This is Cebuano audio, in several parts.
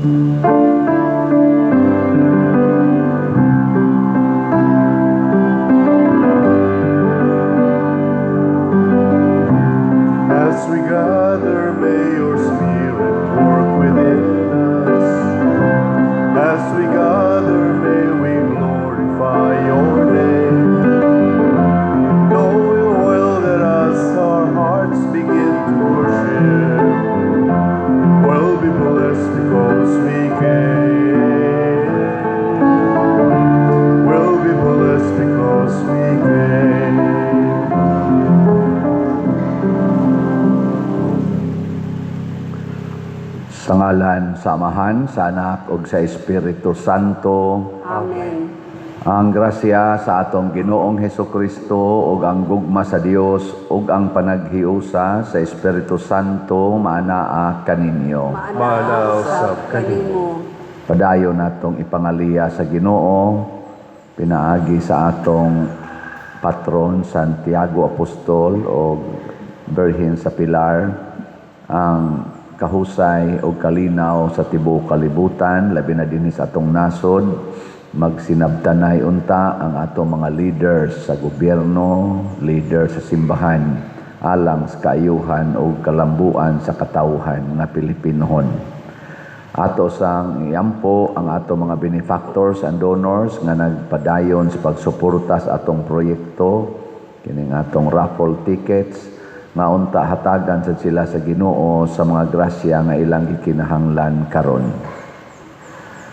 As we gather, may your Spirit work within us. As we gather, may we glorify your name. Knowing well that as our hearts begin to worship, we'll be blessed because we came. We'll be blessed because we came. Sa ngalan sa Amahan, sa Anak ug sa Espiritu Santo. Amen. Ang grasya sa atong Ginoong Hesukristo ug ang gugma sa Dios ug ang panaghiusa sa Espiritu Santo maanaa kaninyo. Maanaa usab kanimo. Padayon natong ipangaliya sa Ginoo pinaagi sa atong patron Santiago Apostol o Birhen sa Pilar ang kahusay o kalinaw sa tibuok kalibutan, labi na dinhi sa atong nasod. Magsinabtanay unta ang atong mga leaders sa gobyerno, leaders sa simbahan, alang sa kaayuhan o kalambuan sa katawhan nga Pilipinohon. Ato sang iampo ang ato mga benefactors and donors nga nagpadayon sa pagsuporta sa atong proyekto, kining atong raffle tickets, nga unta hatagan sad sila sa Ginoo sa mga grasya nga ilang gikinahanglan karon.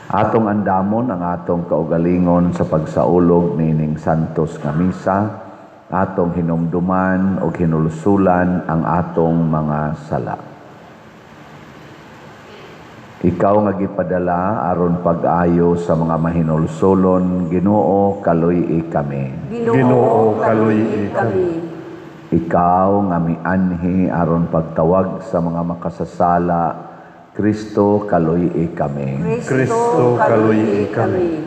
Atong andamon ang atong kaugalingon sa pagsaulog nining santos nga misa, atong hinumduman og hinulsulan ang atong mga sala. Ikaw nga gipadala aron pag-ayo sa mga mahinulsulon, Ginoo, kaluy-i kami. Ginoo, kaluy-i kami. Ikaw nga mianhi aron pagtawag sa mga makasasala, Kristo, kaluy-i kami. Kristo, kaluy-i kami.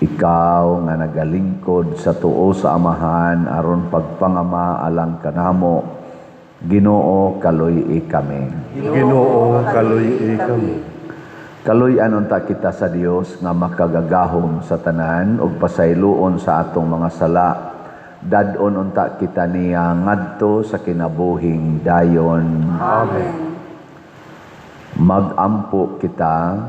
Ikaw nga nagalingkod sa tuo sa Amahan aron pagpangama alang kanamo, Ginoo, kaluy-i kami. Ginoo, kaluy-i kami. Kaluy-an unta kita sa Dios nga makagagahom sa tanan ug pasayloon sa atong mga sala. Dad-on unta kita niya ngadto sa kinabuhing dayon. Amen. Magampo kita.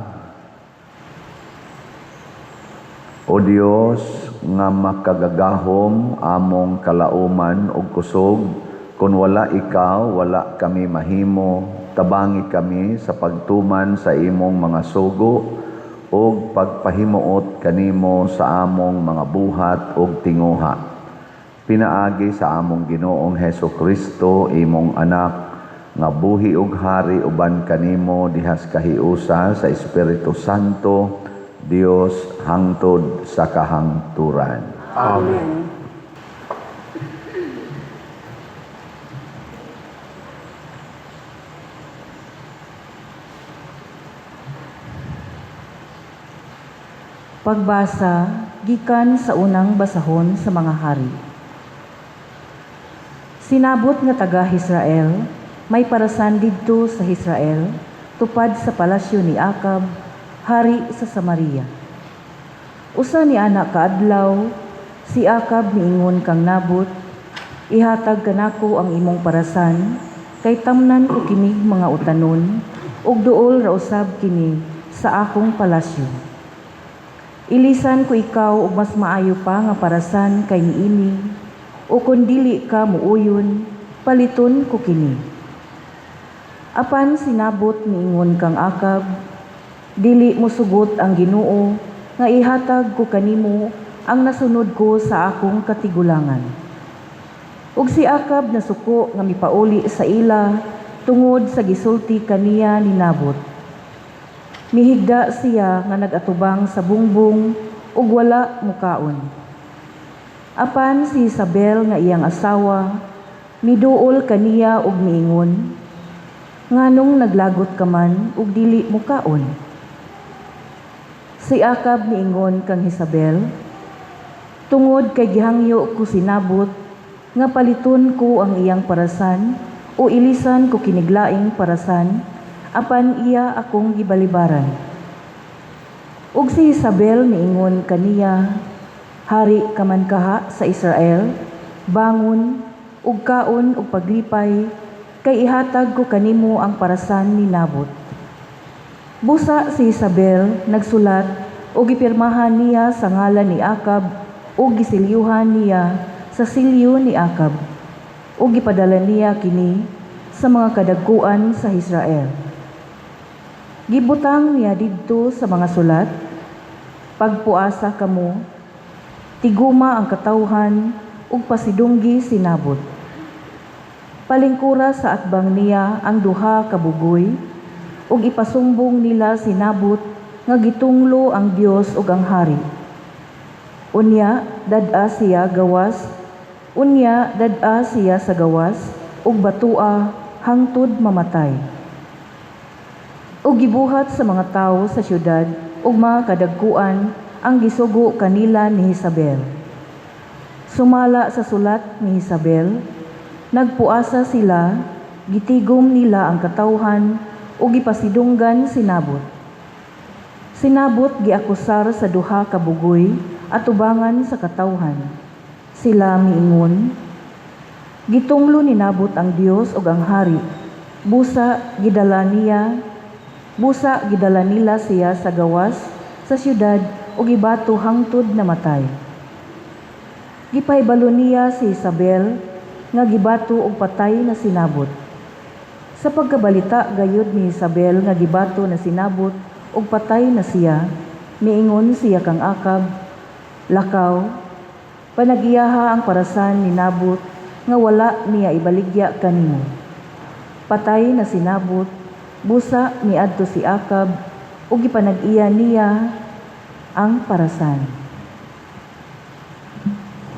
O Dios nga makagagahom, among kalauman ug kusog, kun wala ikaw, wala kami mahimo. Tabangi kami sa pagtuman sa imong mga sugo ug pagpahimuot kanimo sa among mga buhat ug tinguha. Pinaagi sa among Ginoong Heso Kristo, imong anak, nga buhi ug hari uban kanimo dihas kahiusa sa Espiritu Santo, Dios, hangtod sa kahangturan. Amen. Pagbasa gikan sa unang basahon sa mga hari. Si Nabot nga taga Israel, may parasan didto sa Israel, tupad sa palasyo ni Akab, hari sa Samaria. Usa ni ana kaadlaw, si Akab miingon kang Nabot, "Ihatag kanako ang imong parasan, kay tamnan ko kinig mga utanon, ug duol ra usab kini sa akong palasyo. Ilisan ko ikaw og mas maayo pa nga parasan kay niini, o kun dili ka muuyon, paliton ko kini." Apan si Nabot miingon kang Akab, "Dili mosugot ang Ginoo nga ihatag ko kanimo ang nasunod ko sa akong katigulangan." Ug si Akab nasuko nga mipauli sa ila tungod sa gisulti kaniya ni Nabot. Mihigda siya nga nag-atubang sa bungbong ug wala mukaon. Apan si Isabel nga iyang asawa miduol kaniya ug miingon, "Nganong naglagot ka man ug dili mukaon?" Si Akab miingon kang Isabel, "Tungod kay gihangyo ko si Nabot nga paliton ko ang iyang parasan o ilisan ko kiniglaing parasan, apan iya akong gibalibaran." Ug si Isabel miingon kaniya, "Hari ka man kaha sa Israel, bangon ug kaon ug paglipay, kay ihatag ko kanimo ang parasan ni Nabot." Busa si Isabel nagsulat ug gipirmahan niya sa ngalan ni Akab ug gisilyuhan niya sa silyo ni Akab ug gipadala niya kini sa mga kadagkuan sa Israel. Gibutang niya didto sa mga sulat, "Pagpuasa kamo, tiguma ang katawhan ug pasidunggi si Nabot. Palingkura sa atbang niya ang duha ka bugoy ug ipasumbong nila si Nabot nga gitunglo ang Dios ug ang hari. Unya dad-a siya gawas, unya dad-a siya sa gawas ug batua hangtod mamatay." Ug gibuhat sa mga tawo sa syudad ug mga kadagkuan ang gisugo kanila ni Isabel. Sumala sa sulat ni Isabel, nagpuasa sila, gitigom nila ang katawhan ug gipasidunggan si Nabot. Si Nabot giakusar sa duha ka bugoy atubangan sa katawhan. Sila miingon, "Gitunglo ni Nabot ang Dios ug ang hari." Busa gidala nila siya sa gawas sa syudad ug gibato hangtod namatay. Gipahibalo niya si Isabel nga gibato og patay na si Nabot. Sa pagkabalita gayud ni Isabel nga gibato na si Nabot ug patay na siya, miingon siya kang Akab, "Lakaw, panag-iyaha ang parasan ni Nabot nga wala niya ibaligya kanimo." Patay na si Nabot, busa miadto si Akab ug gipanag-iya niya ang parasan.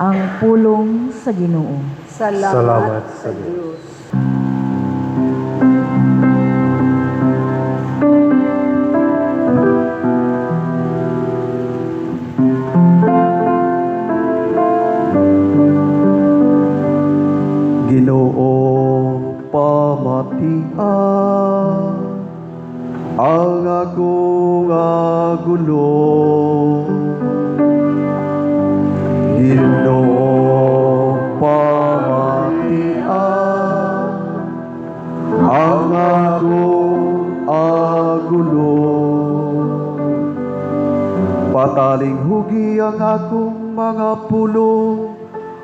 Ang pulong sa Ginoo. Salamat, Salamat sa sa Diyos. Ginoo, pamatia ang akong agulo. Ginoo, pamatia ang akong agulo. Pataling hugi ang akong mga pulong,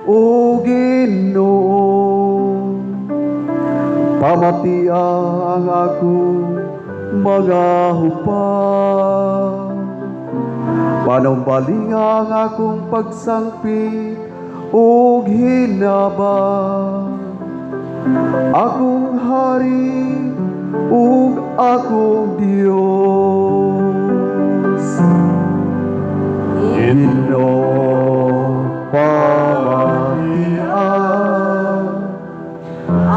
o Ginoo. Pamatia ang akong mga hupang. Panumbalinga ang akong pagsangpit ug hinabang. Akong hari ug akong Dios. Ginoo, pamatia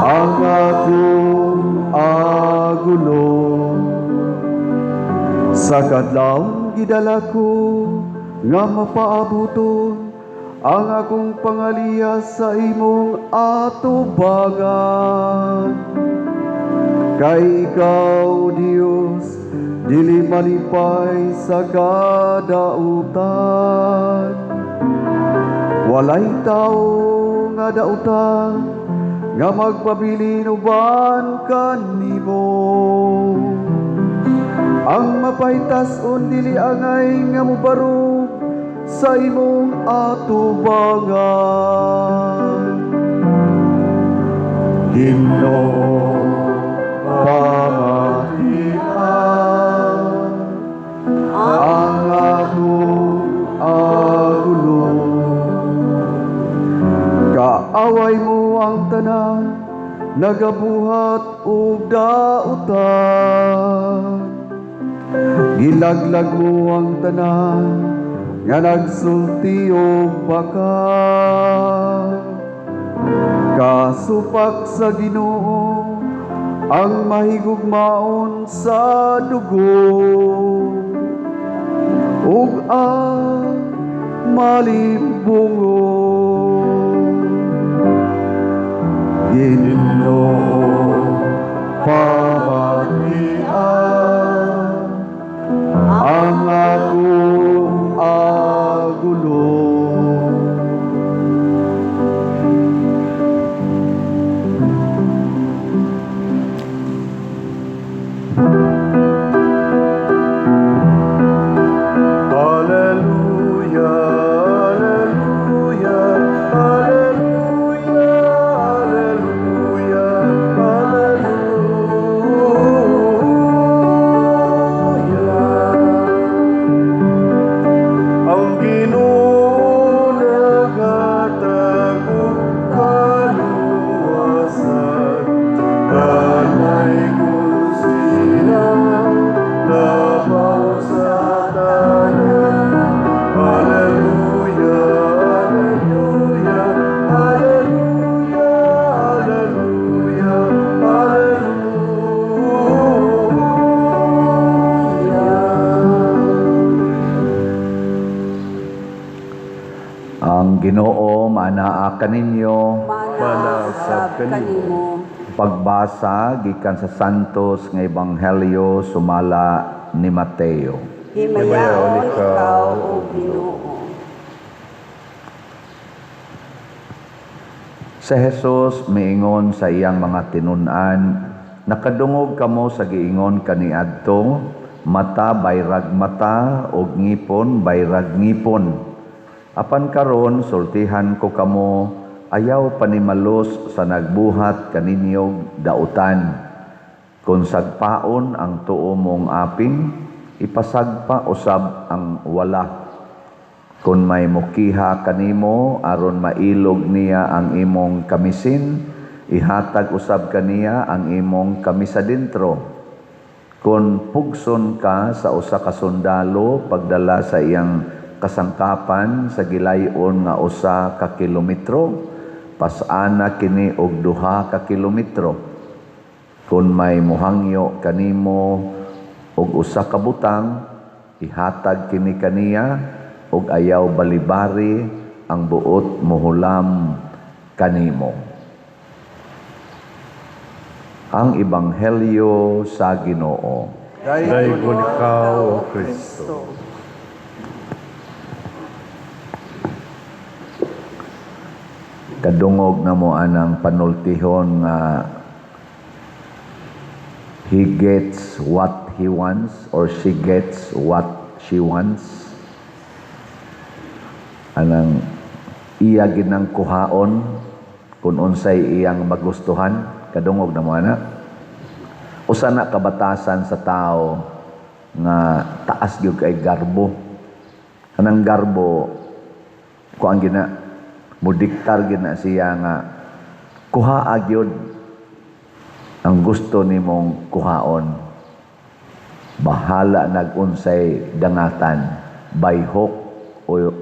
ang akong agulo. Sa kadlawon gidala ko nga mapaabuton ang akong pangaliya sa imong atubangan. Kay ikaw, Dios, dili malipay sa kadautan. Walay tao nga dautan nga magpabilin uban kanimo. Ang mapahitason dili angay nga mobarog sa imong atubangan. Ginoo, pamatia ang akong agulo. Kaaway mo ang tanan nagabuhat og dautan. Gilaglag mo ang tanan nga nagsulti og baka. Kasupak sa Ginoo ang mahigugmaon sa dugo ug ang malimbungon. Ginoo, pamatia ang akong Ginoo maanaa kaninyo. Maanaa usab kanimo. Pagbasa gikan sa Santos nga Ebanghelyo sumala ni Mateo. Himayaon ikaw, O Ginoo. Si Jesus miingon sa iyang mga tinun-an, "Nakadungog kamo sa giingon kaniadto, mata bayrag mata ug ngipon bayrag ngipon. Apan karon sultihan ko kamo, ayaw panimalos sa nagbuhat kaninyog dautan. Kung sagpaon ang tuo mong aping, ipasagpa usab ang wala. Kung may mukiha kanimo aron mailog niya ang imong kamisin, ihatag usab kaniya ang imong kamisa dentro. Kung pugson ka sa usa ka sundalo pagdala sa iyang kasangkapan sa gilayon nga 1 ka kilometro, pas-ana kini og 2 ka kilometro. Kung may muhangyo kanimo og usa ka butang, ihatag kini kaniya ug ayaw balibari ang buot mohulam kanimo." Ang Ebanghelyo sa Ginoo. Daygon ikaw, O Kristo. Kadungog na mo anang panultihon nga he gets what he wants or she gets what she wants. Anang iya ginang kuhaon kung unsay iyang magustuhan. Kadungog na mo ana. Usa na kabatasan sa tao nga taas gyud kay garbo. Kanang garbo kuan gina mudiktar gina siya nga kuhaa gyud ang gusto nimong kuhaon. Bahala nag-unsay dangatan, by hook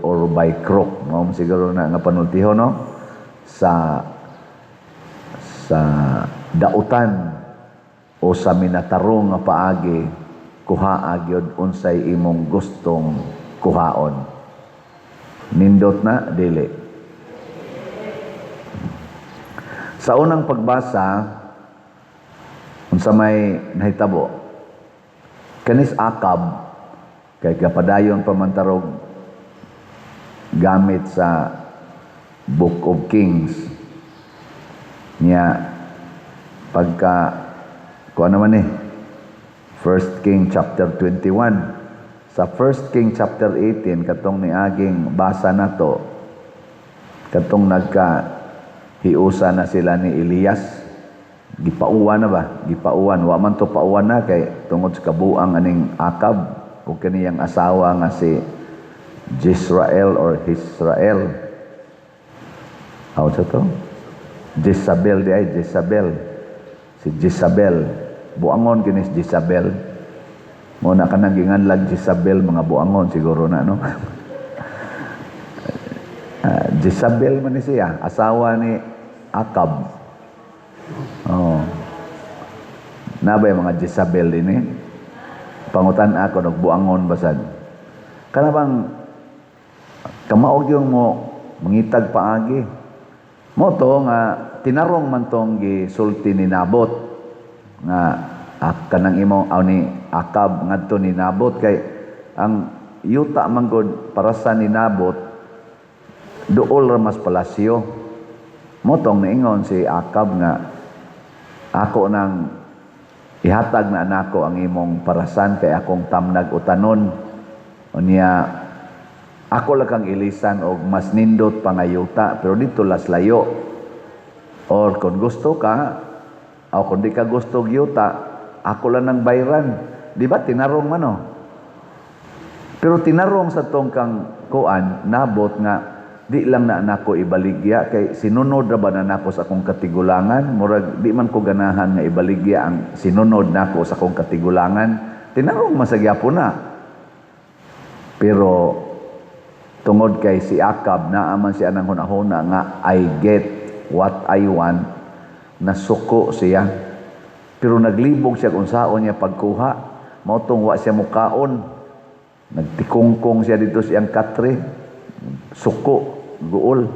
or by crook. Mao siguro na nga panultihon, no? Sa dautan o sa minatarong nga paagi, kuhaa gyud unsay imong gustong kuhaon. Nindot na dili. Sa unang pagbasa, unsa may nahitabo? Kanis Akab kay kapadayon pamantarog gamit sa Book of Kings niya, pagka kuan naman 1 King chapter 21. Sa 1 King chapter 18, katong niaging basa nato, katong nagka hiusa na sila ni Elias, gipauwan na ba? Gipauwan. Wa man to pauwan na kay tungod sa kabuang aning Akab ug kaniyang asawa nga si Jezreel or Israel. Aw sa to? Jezabel di ay, Jezabel. Si Jezabel. Buangon kini si Jezabel. Mo na kanang ginganlag Jezabel, mga buangon siguro na, no? Jezabel man ni siya, asawa ni Akab. Oh. Nabay mga Jezabel din eh. Pangutan ako, nagbuangon basag. Kana bang kamaog yung mo mangitag paagi. Mo to nga tinarong man tong gisulti ni Nabot nga kanang imo aw ni Akab ngadto ni Nabot, kay ang yuta manggod para sa ni Nabot duol ra mas palasyo. Mo tong niingon si Akab nga ako nang ihatag na nako ang imong parasan kay akong tamnag utanon. Unya ako lang kang ilisan og mas nindot pa nga yuta, pero dito las layo. Or kung gusto ka, o kung di ka gusto og yuta, ako lang nang bayran. Di ba tinarong man, no? Pero tinarong sa tong kang kuan, Nabot, nga di lang na nako ibaligya kay sinunod ra ba na nako sa akong katigulangan, murag di man ko ganahan nga ibaligya ang sinunod nako sa akong katigulangan. Tinarong man sa gyapon na. Pero tungod kay si Akab naa man siya nang hunahuna nga I get what I want, nasuko siya. Pero naglibog siya kung saon niya pagkuha. Mao tong wa siya mukaon. Nagtikungkong siya dito siyang katre. Suko. Guol.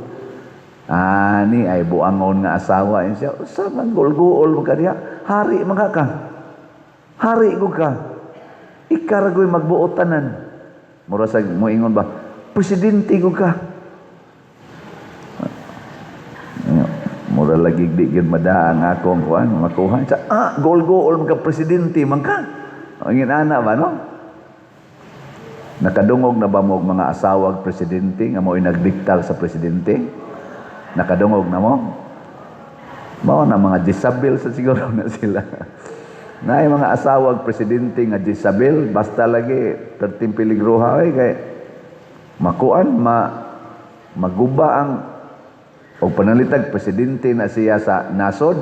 Ani ay buangon nga asawa siya. Usa man guol-guol man ka diha. Hari man ka. Hari ko ka. Ikaragoy magbuot tanan. Mura sa moingon ba, presidente ko ka. Mura lagi di gyud madaang akong kuan makuha. Sa gool-gool man ka, presidente man ka. Ang ana ba, no? Nakadungog na ba mo og mga asawag presidente nga mo'y nagdiktar sa presidente? Nakadungog na mo? Mao na mga Jezabel sa siguro na sila. Naay mga asawag presidente nga Jezabel, basta lagi perting piligroha oy, kay makuan maguba ang og panalitag presidente na siya sa nasod,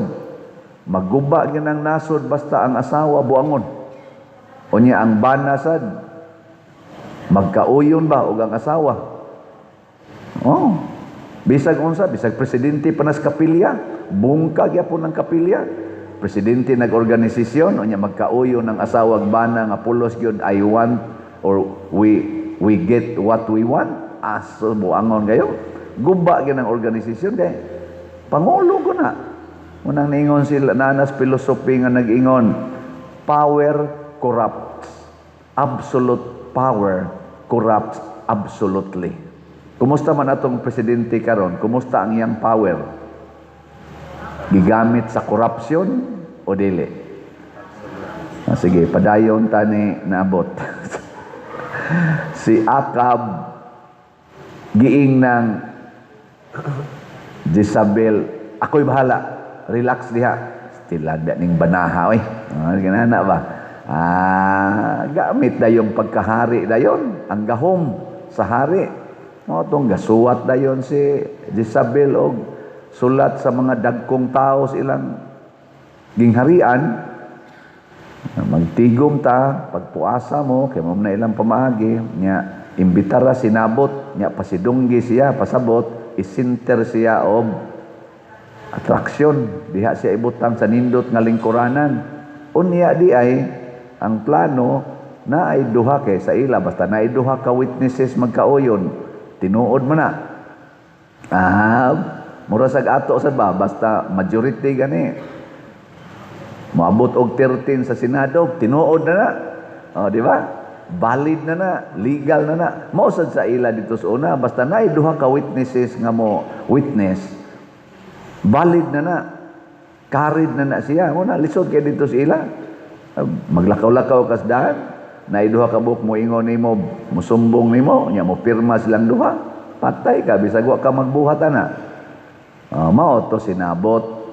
maguba gyud ang nasod basta ang asawa buangon. Unya ang bana sad magkauyon ba og ang asawa? Oh. Bisag unsa, bisag presidente pa nas kapilya, bungka gyapon ang kapilya. Presidente nag-organisasyon, unya magkauyon ang asawag bana nga pulos gyud I want or we get what we want. Aso buangon kayo. Guba gyud ang organisasyon kay pangulo ko na. Unang niingon sila nanas philosophy nga nag-ingon, power corrupts. Absolute power corrupts absolutely. Kumusta man atong presidente karon? Kumusta ang iyang power? Gigamit sa corruption o dili? Ah, sige, padayon tani naabot. Si Akab giing ng Jezabel, ako'y bahala. Relax diha. Stilan ba ning banaha oy. Ah, ginana ba? Ah, gamit dayong pagkahari dayon, ang gahom sa hari. No, tong gasuwat dayon si Jezabel og sulat sa mga dagkong tao sa ilang gingharian. Magtigom ta pagpuasa mo kay mo na ilang pamaagi nya, imbitara si Nabot nya, pasidunggi siya, pasabot isinter siya og atraksyon diha siya ibutang sa nindot nga lingkuranan. Unya di ay ang plano na ay duha kay sa ila, basta na ay duha ka witnesses magkauyon, tinuod man na. Ah, mura sag ato sad ba, basta majority gani moabot og 13 sa Senado, tinuod na na. Oh, di ba? Valid na na, legal na na. Mao sad sa ila dito sa una, basta naay duha ka witnesses nga mo witness, valid na na. Carried na na siya. Mo na lisod kay dito sa ila. Maglakaw-lakaw kas dahan, naay duha ka buok mo ingon nimo, musumbong nimo, nya mo pirma silang duha. Patay ka bisag wa ka magbuhat ana. Mao to sinabot.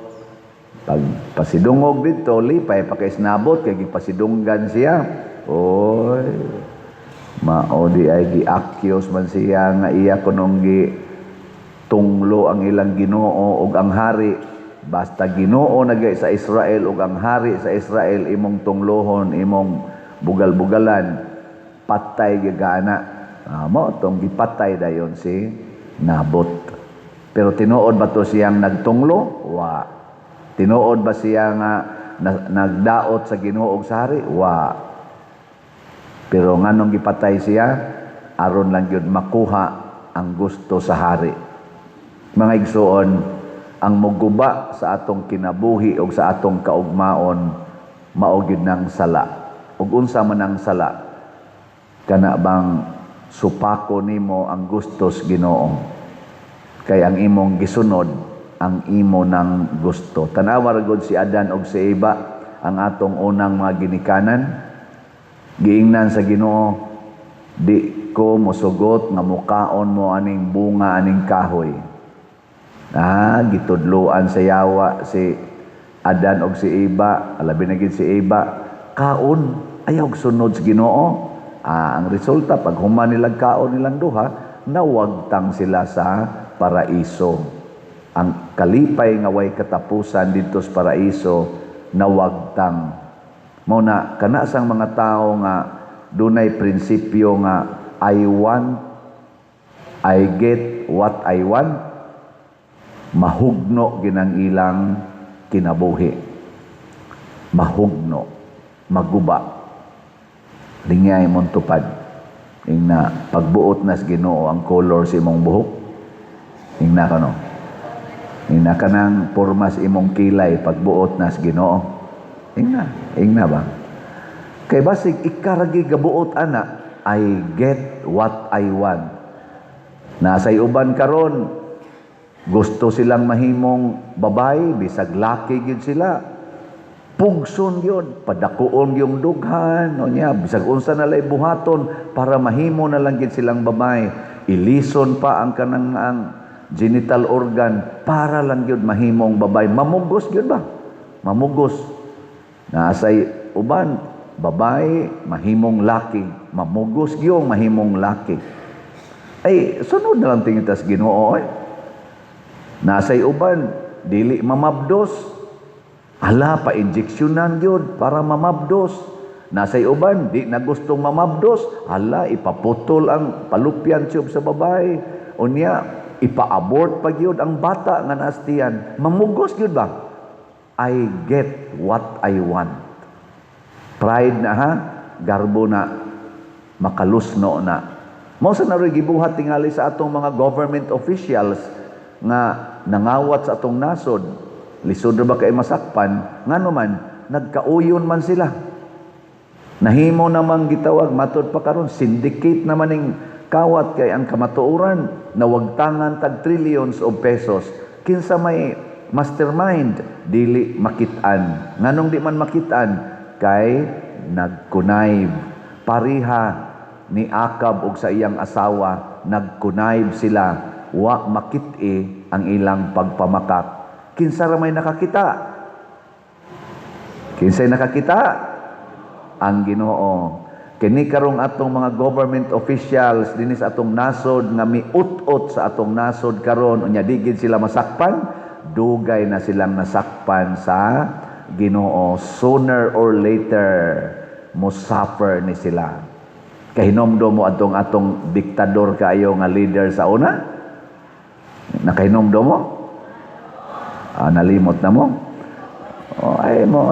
Pag pasidungog dito, lipay pa kay sinabot kay gipasidunggan siya. Oy. Mao di ay gi-accuse man siya nga iya kunong gi tunglo ang ilang Ginoo ug ang hari. Basta Ginoo na sa Israel ug ang hari sa Israel imong tunglohon, imong bugal-bugalan, patay gigana. Mao tong gipatay dayon si Nabot. Pero tinuod ba to siyang nagtunglo? Wa. Tinuod ba siya nga nagdaot sa Ginoo ug sa hari? Wa. Pero nganong gipatay siya? Aron lang gyud makuha ang gusto sa hari. Mga igsuon, ang muguba sa atong kinabuhi o sa atong kaugmaon mao gyud nang sala. Ug unsa man ang sala? Kana bang supako nimo ang gustos Ginoo? Kay ang imong gisunod ang imo nang gusto. Tanawa ra gud si Adan og si Eva, ang atong unang mga ginikanan. Giingnan sa Ginoo, di ko mosugot nga mukaon mo aning bunga aning kahoy. Ah, gitudloan sa yawa si Adan og si Eva, labi na gid si Eva, kaon ayaw sunod sa Ginoo. Ah, ang resulta pag human nilang kaon nilang duha, nawagtang sila sa paraiso. Ang kalipay nga way katapusan didto sa paraiso nawagtang. Mao na kana sang mga tawo nga dunay prinsipyo nga I want, I get what I want, mahugno ginang ilang kinabuhi. Mahugno, maguba. Lingay mong tupad. Ing na pagbuot nas Ginoo ang color sa imong buhok. Ingna ka, no? Ingna ka ng pormas imong kilay pagbuot nas Ginoo. Ingna, ingna ba? Kay basig ikaragi gabuot ana, "I get what I want." Nasay uban karon gusto silang mahimong babay bisag laki gyud sila. Pugson gyud, padakuon yung dughan, o niya, bisag unsa na lay buhaton para mahimo na lang gyud silang babay. Ilison pa ang kanang ang genital organ para lang gyud mahimong babay. Mamugos gyud ba? Mamugos. Naasay uban, babae, mahimong laki. Mamugos gyud mahimong laki. Ay, sunod na lang tingitas Ginoo ay. Nasay uban, dili mamabdos. Ala, pa-injeksyonan gyud para mamabdos. Nasay uban, di na gustong mamabdos. Ala, ipaputol ang fallopian tube sa babae. Unya, ipa-abort pa gyud ang bata nga naastiyan. Mamugos gyud ba? "I get what I want." Pride na ha, garbo na, makalusno na. Mao sa naroy gibuhat tingali sa atong mga government officials nga nangawat sa atong nasod. Lisod ra ba kay masakpan? Ngano man, nagkauyon man sila. Nahimo namang gitawag matod pa karon syndicate naman ning kawat kay ang kamatuoran nawagtangan tag trillions of pesos. Kinsa may mastermind, dili makit-an. Nganong di man makit-an? Kay nag-connive. Pareha ni Akab og sa iyang asawa, nag-connive sila, wa makit-i ang ilang pagpamakak. Kinsa ra may nakakita? Kinsay nakakita? Ang Ginoo. Kini karong atong mga government officials dinhi sa atong nasod nga miut-ot sa atong nasod karon, unya di gid sila masakpan, dugay na silang nasakpan sa Ginoo. Sooner or later mo suffer ni sila. Kahinomdom mo atong atong diktador kaayo nga leader sa una? Nakahinomdom mo? Ah, nalimot na mo? Oh, ay mo.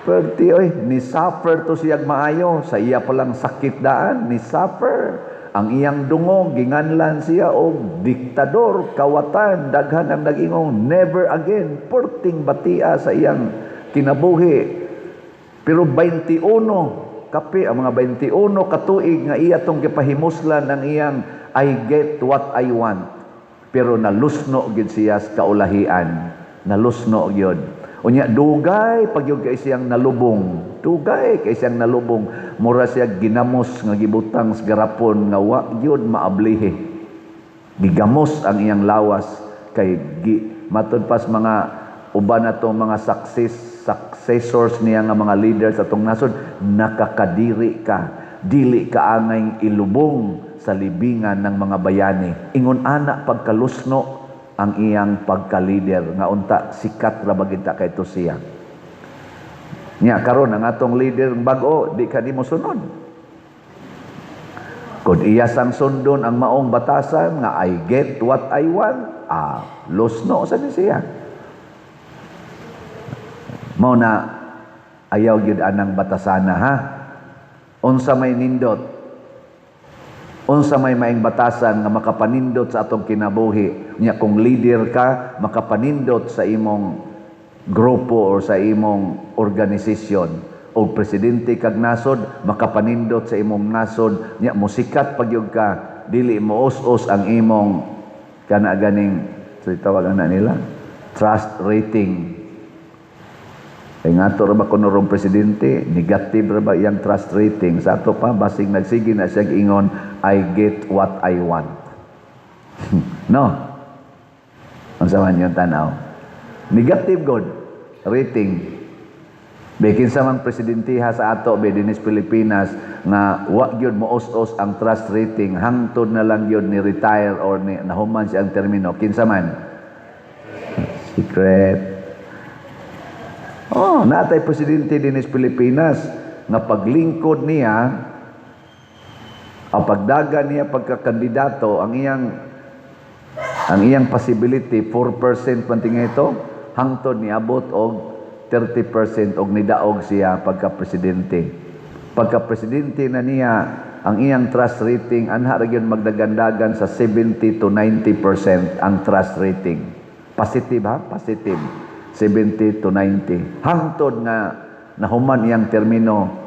Perti oy, ni suffer to siyag maayo sa iya palang sakit daan, ni suffer. Ang iyang dungog ginganlan siya og diktador, kawatan, daghan ang nag-ingong never again, perting batia sa iyang kinabuhi. Pero 21 kape ang mga 21 katuig nga iya tong gipahimuslan ang iyang "I get what I want." Pero nalusno gid siya sa kaulahian. Nalusno gyud. Unya dugay pagyud kay siyang nalubong. Dugay kay siyang nalubong. Mura siya ginamos nga gibutang sa garapon nga wa gyud maablihi. Gigamos ang iyang lawas kay gi, matud pas mga uban atong mga successors niya nga mga leaders atong nasod, nakakadiri ka, dili ka angay ilubong sa libingan ng mga bayani. Ingon ana pagkalusno ang iyang pagka-leader nga unta sikat ra bagita kay to siya. Nya karon ang atong leader bag-o, di ka nimo sunod. Kung iya sang sundon ang maong batasan nga "I get what I want," ah, lusno sa ni siya. Mao na ayaw gyud anang batasana ha. Unsa may nindot? Unsa may maing batasan nga makapanindot sa atong kinabuhi? Nya kung leader ka, makapanindot sa imong grupo or sa imong organisasyon. O presidente kag nasod, makapanindot sa imong nasod. Nya musikat pagyud ka, dili mo us-us ang imong kana ganing so tawag na nila trust rating. Kay nga ra ba kuno rong presidente, negative ra ba iyang trust rating? Sa ato pa, basig nagsige na siya ingon, "I get what I want." No? Unsa man yung tanaw? Negative god rating. Bikin sa mang presidente ha sa ato be dinis Pilipinas nga wa gyud mo os ang trust rating hangtod na lang gyud ni retire or ni nahuman siya ang termino, kinsa man? Secret. Oh, natay presidente dinis Pilipinas nga paglingkod niya, ang pagdaga niya pagkakandidato, ang iyang possibility 4% man tinga ito, hangtod niabot og 30% og nidaog siya pagka presidente. Pagka presidente na niya, Ang iyang trust rating anha ra gyud magdagandagan sa 70 to 90% ang trust rating. Positive ha, positive. 70 to 90. Hangtod nga nahuman iyang termino,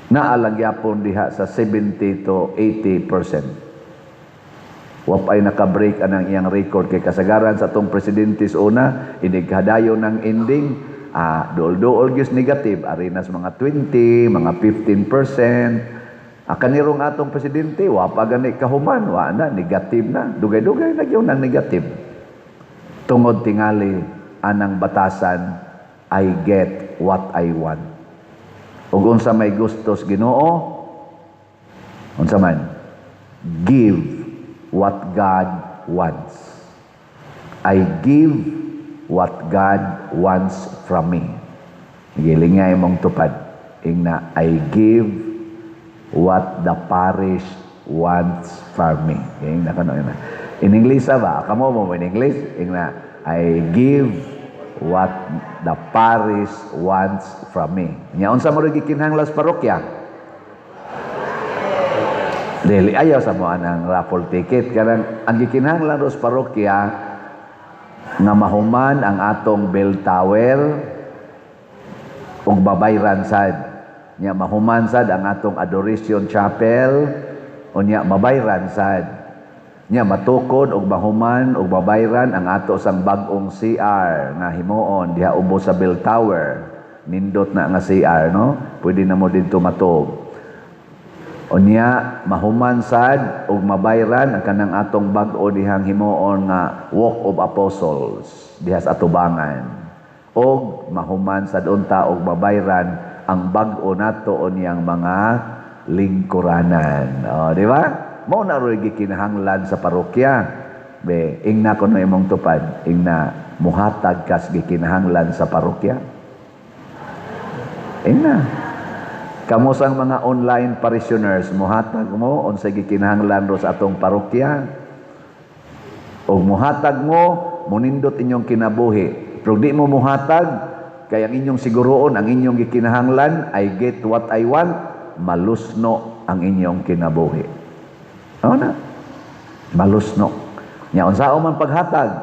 naa lang gyapon diha sa 70 to 80%. Wa pa'y naka-break anang iyang record kay kasagaran sa atong presidente sa una, inighadayon ng ending, duol-duol gyud negative, ari nas mga 20, mga 15%. Kanirong atong presidente, wa pa gani kahuman, wa na, negative na. Dugay-dugay na gyud ang negative. Tungod tingali anang batasan, "I get what I want." Ug unsa may gustos Ginoo? Unsa man? Give what God wants. I give what God wants from me. Giling nga imong tupad. Ingna, "I give what the parish wants from me." Ingna kano ina. In English ba? Kamo mo in English? Ingna, "I give what the parish wants from me." Nya unsa mo rin gikinahanglan sa parokya? Dili, ayaw sa mo anang raffle ticket. Kanang ang gikinahanglan ro sa parokya nga mahuman ang atong bell tower ug babayran sad. Nya mahuman sad ang atong Adoration Chapel, unya mabayran sad. Nya matukod ug mahuman ug mabayran ang ato sang bag-ong CR nga himuon diha ubos sa bell tower. Nindot na nga CR, no? Pwede na mo didto matuog. Unya mahuman sad ug mabayran ang kanang atong bag-o dihang himuon nga Walk of Apostles diha sa atubangan. Og mahuman sad unta og mabayran ang bag-o nato unyang mga lingkuranan. O, di ba? Mao na ro'y gikinahanglan sa parokya. Be, ingna ko no imong tupad, ingna, muhatag kas gikinahanglan sa parokya. Ingna. Kamo sang mga online parishioners, muhatag mo unsay gikinahanglan ro sa atong parokya. O muhatag mo, munindot inyong kinabuhi. Pero di mo muhatag, kay ang inyong siguroon, ang inyong gikinahanglan, "I get what I want," malusno ang inyong kinabuhi. Ano na? Malusno. Nya unsaon man paghatag?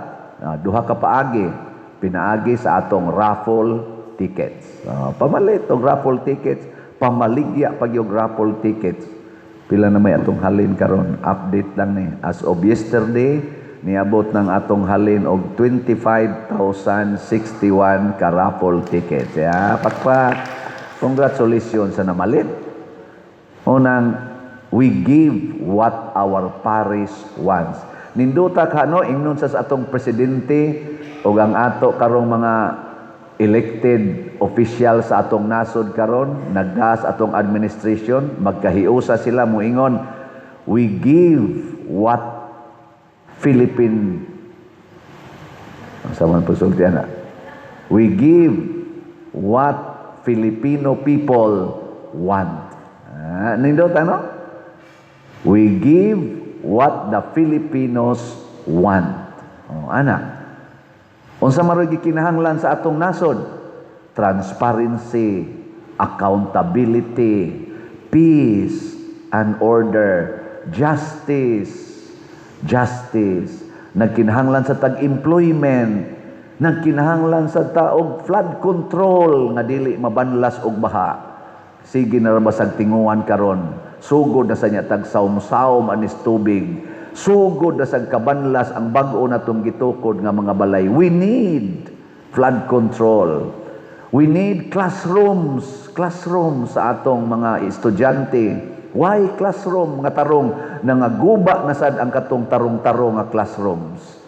Duha ka paagi. Pinaagi sa atong raffle tickets. Pamalit og raffle tickets, pamaligya pag yung raffle tickets. Pila na may atong halin karon? Update lang ni. As of yesterday, niabot ng atong halin og 25,061 ka raffle tickets. Ya, pakpak. Congratulations sa namalit. Unang, we give what our parish wants. Ninduta ka no, ingnon sa atong presidente o ang ato karong mga elected official sa atong nasod karon, nagdas atong administration, magkahiusa sila moingon, "We give what Philippine," sa man pagsulti ana, "We give what Filipino people want." Nindot ano? "We give what the Filipinos want." Oh, ana. Unsa man ro'y gikinahanglan sa atong nasod? Transparency, accountability, peace and order, justice, justice. Nagkinahanglan sa tag-employment, nagkinahanglan sa taog flood control nga dili mabanlas og baha. Sige na ra basag tinguan karon. Sugod na sa niya tag saum-saum anis tubig. Sugod na sa kabanlas ang bag-o natong gitukod nga mga balay. We need flood control. We need classrooms, classrooms sa atong mga estudyante. Why classroom nga tarong? Nangaguba na sad ang katong tarong-tarong nga classrooms.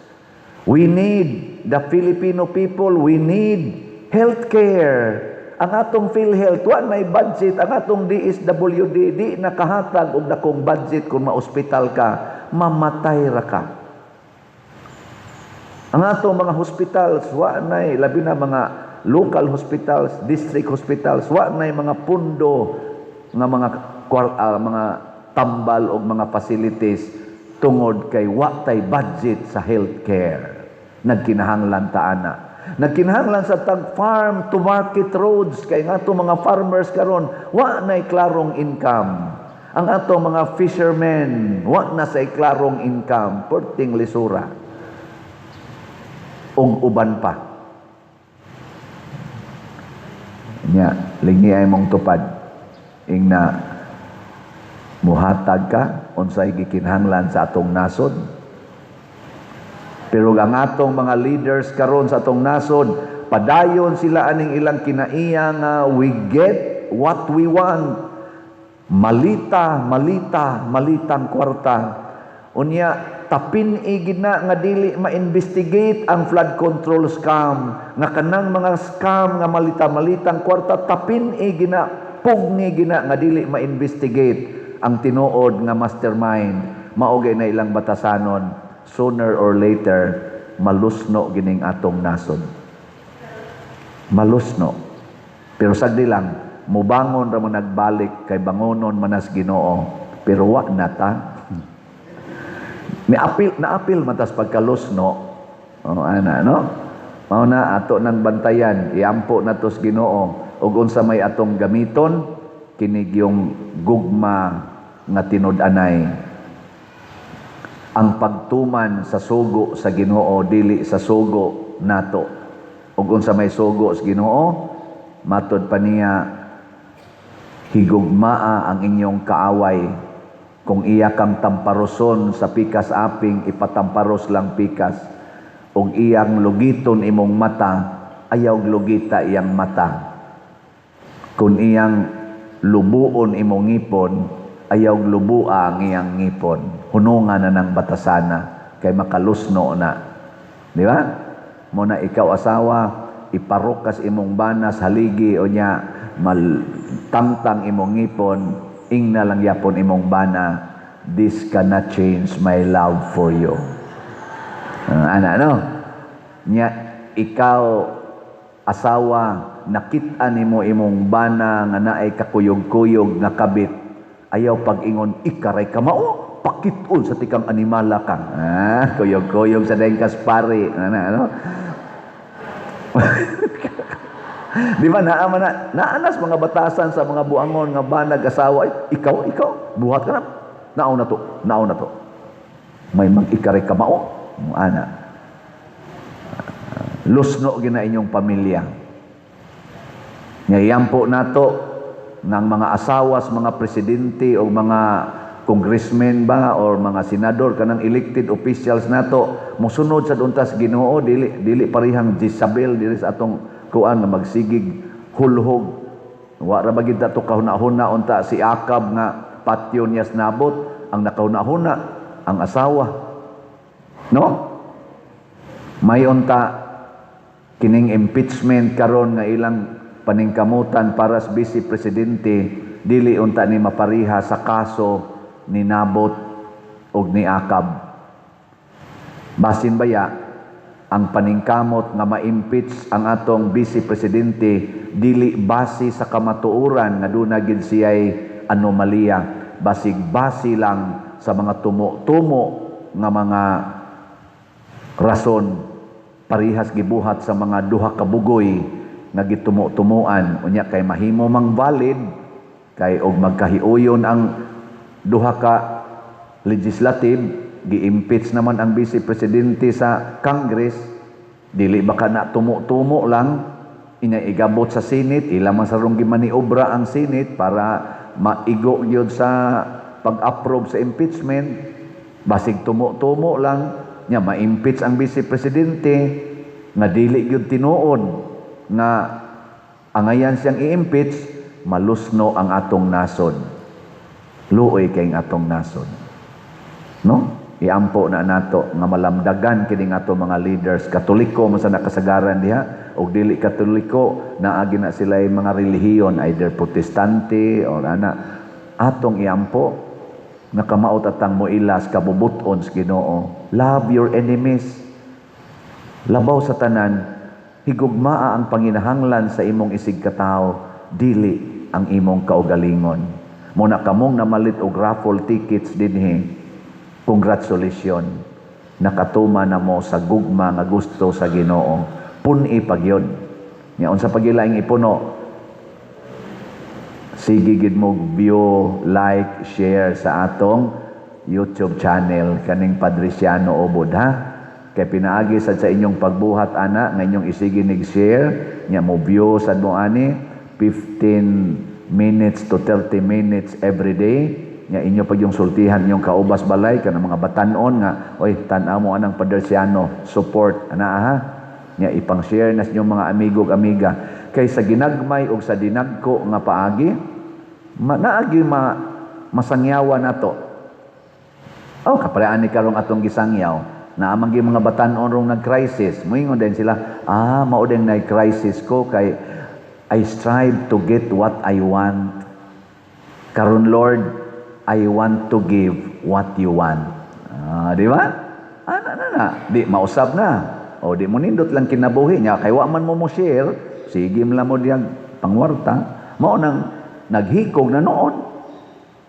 We need the Filipino people, we need healthcare. Ang atong PhilHealth, wa may budget. Ang atong DSWD, di nakahatag og dakong budget. Kung maospital ka, mamatay ra ka. Ang atong mga hospitals, wa nay, labi na mga local hospitals, district hospitals, wa nay mga pundo nga mga tambal og mga facilities tungod kay wa tay budget sa healthcare. Nagkinahanglan ta ana. Nagkinahanglan sa tag farm to market roads kay nga mga farmers karon wa nay klarong income. Ang atong mga fishermen, wa na say klarong income, perting lisura. Ug uban pa. Nya, lingi ay mong tupad. Ingna muhatag ka unsay gikinahanglan sa atong nasod. Pero ang atong mga leaders karon sa atong nasod, padayon sila aning ilang kinaiya nga we get what we want. Malita, malita, malitang kwarta. Unya, tapin igid na nga dili ma-investigate ang flood control scam. Nga kanang mga scam nga malita-malitang kwarta, tapin igid na, pugni gina nga dili ma-investigate ang tinuod nga mastermind. Mao gay na ilang batasanon. Sooner or later, malusno gining atong nasod. Malusno. Pero sagdi lang, mubangon ra mo nagbalik kay bangonon manas Ginoo. Pero wa na ta. Ni apil, naapil matas pagkalusno. Oh, ana no? Mao na ato nang bantayan, iampo na tos Ginoo ug unsa may atong gamiton kinig yung gugma nga tinud-anay. Ang pagtuman sa sugo sa Ginoo dili sa sugo nato. Ug unsa may sugo sa Ginoo, matod pa niya, higugmaa ang inyong kaaway. Kung iya kang tamparoson sa pikas aping, ipatamparos lang pikas. Ug iyang lugiton imong mata, ayaw lugita iyang mata. Kung iyang lubuon imong ngipon, ayaw lubua ang iyang ngipon. Hunungan na ng batasana, kay makalusno na. Di ba? Mo na ikaw asawa, iparukas imong banas, haligi o nya, maltangtang imong ngipon, ingna lang yapon imong bana, this cannot change my love for you. Ana, no? Nya, ikaw, asawa, nakita nimo imong bana nga naay kakuyog-kuyog nga kabit, ayaw pag-ingon, ikaray ka mao, pakiton sa tikang animala ka. Kuyog-kuyog sa dayeng kaspari. Ana, ano? Di ba, naa man na, naanas mga batasan sa mga buangon nga banag asawa, ay, ikaw, ikaw, buhat ka na, nao na to, nao na to. May mag-ikaray ka mao, ana. Lusno gina inyong pamilya. Ngayampo nato ng mga asawas, mga presidente o mga congressmen ba or mga senador kanang elected officials nato mosunod sa untas Ginoo, dili dili parihang Jezabel dili sa atong kuan nga magsigig hulhog. Wa ra ba gid to kahuna-huna unta si Akab nga patyon niya sa Nabot, ang nakahuna-huna ang asawa, no? May unta kining impeachment karon nga ilang paningkamutan para sa vice presidente, dili unta ni mapariha sa kaso ni Nabot og ni Akab. Basin baya ang paningkamot nga ma-impeach ang atong vice presidente dili base sa kamatuoran nga duna gid siya'y anomalya, basig base lang sa mga tumo-tumo nga mga rason, parihas gibuhat sa mga duha ka bugoy nga gitumo-tumuan. Unya kay mahimo mang valid kay og magkahiuyon ang duha ka legislative, gi-impeach naman ang vice presidente sa Congress, dili ba ka na tumo-tumo lang inya igabot sa Senate, ila man sarong gimaniobra ang Senate para maigo gyud sa pag-approve sa impeachment, basig tumo-tumo lang nya ma-impeach ang vice presidente nga dili gyud tinuod nga angayan siyang i-impeach, malusno ang atong nasod. Luoy kay ang atong nasod. No? Iampo na nato nga malamdagan kini nga ato mga leaders. Katoliko man sa nakasagaran diha og dili Katoliko, naagi na sila mga relihiyon, either Protestante or ana. Atong iampo nga kamaot atang moilas kabubuton sa Ginoo. Love your enemies. Labaw sa tanan, higugmaa ang panginahanglan sa imong isig katawo, dili ang imong kaugalingon. Muna kamong namalit og raffle tickets dinhi, congratulations. Nakatuma na mo sa gugma nga gusto sa Ginoo. Pun-i pagyon. Nya unsa pagilaing ipuno? Sige gid mo view, like, share sa atong YouTube channel kaning Padriciano Ubod, ha. Kay pinaagi sad sa inyong pagbuhat ana nga inyong isige nig share nya, mo view sad mo ani 15 minutes to 30 minutes every day nya, inyo pag yung sultihan inyong kaubas balay kanang mga batanon nga, "Oy, tan-aw mo anang Padriciano, support ana, ha." Nya ipang-share na sa inyong mga amigo ug amiga, kay sa ginagmay ug sa dinagko nga paagi naagi masangyawan nato. Oh, kaparehan ni karong atong gisangyaw. Naa man gyud mga batanon rong nag-crisis. Moingon din sila, "Ah, mao din na crisis ko kay I strive to get what I want. Karon, Lord, I want to give what you want." Ah, di ba? Ah, na, na, na. Di, mausab na. O, di mo nindot lang kinabuhi niya. Kay wa man mo mo share, sige mo lang mo diyang pangwarta. Mao nang naghikog na noon.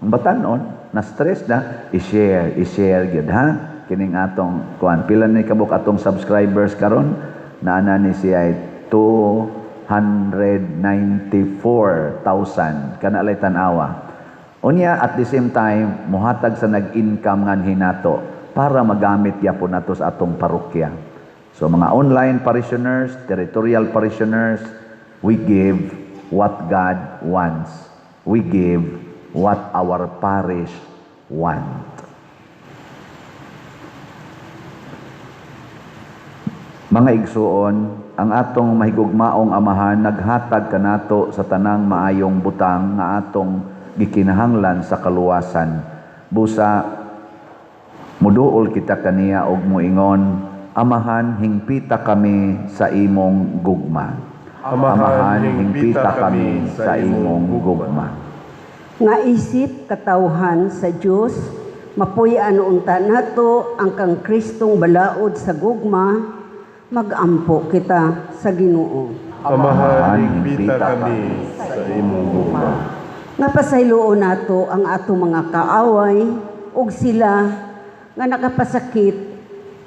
Ang batanon, na stress na, i-share, i-share gyud, ha. Kining atong kuan. Pila ni kabuk atong subscribers karon? Naana ni siya ay 294,000 kana lay tan-awa. Unya, at the same time, muhatag sa nag-income nga hinato para magamit gyapon nato sa atong parokya. So mga online parishioners, territorial parishioners, we give what God wants. We give what our parish want. Mga igsuon, ang atong mahigugmaong Amahan naghatag kanato sa tanang maayong butang nga atong gikinahanglan sa kaluwasan. Busa muduol kita kaniya og moingon, "Amahan, hingpita kami sa imong gugma." Amahan, hingpita kami sa imong gugma. Nga isip katawhan sa Dios, mapuy-an unta nato ang kang Kristong balaod sa gugma, magampo kita sa Ginoo. Amahan, hingpita kami sa imong gugma. Nga pasayloon nato ang ato mga kaaway ug sila nga nakapasakit